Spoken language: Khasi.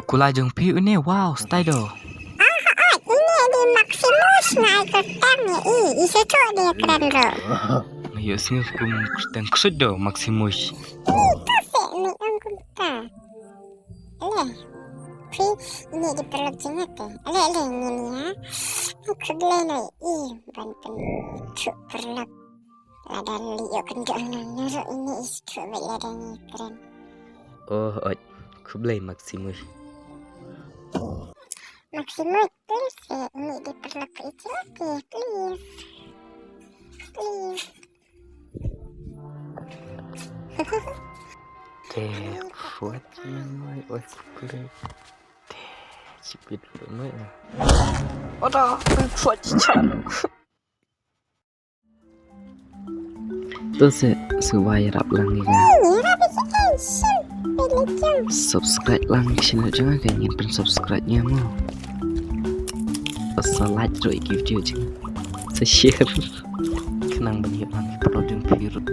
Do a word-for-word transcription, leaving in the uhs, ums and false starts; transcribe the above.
Kula jong phi une, wow, style do. Ah, ah, ine de Maximus na ai kyrteng ïa i, i sa chuh de kren ruh. Nga ïohsngew kum kyrteng ksuid do, Maximus. I to se ne ong kumta. Ale. Phi ine de paralok jong nga te. Ale, ale, ngin ïa. Ai khublei na i ban pynchuh paralok. Lada lei ïoh kynduh na na ruh ine i sa chuh beit lada ngi kren. Oh, oi. Khublei Maximus. Maximus, please, eh, ine de paralok phi i chuh te, please. Please. Te, khuat mai, oi, khublei. Te, chipit mai. Oda, khuat chalo. To se, suba ïarap lang ïa nga. Subscribe lang ïa ka channel jong nga, ka ngin pynsubscribe ïa nga mo. Sa like ruh ïa ki video jong nga. Sa share. Khnang ban ïoh lang ki paralok jong phi ruh.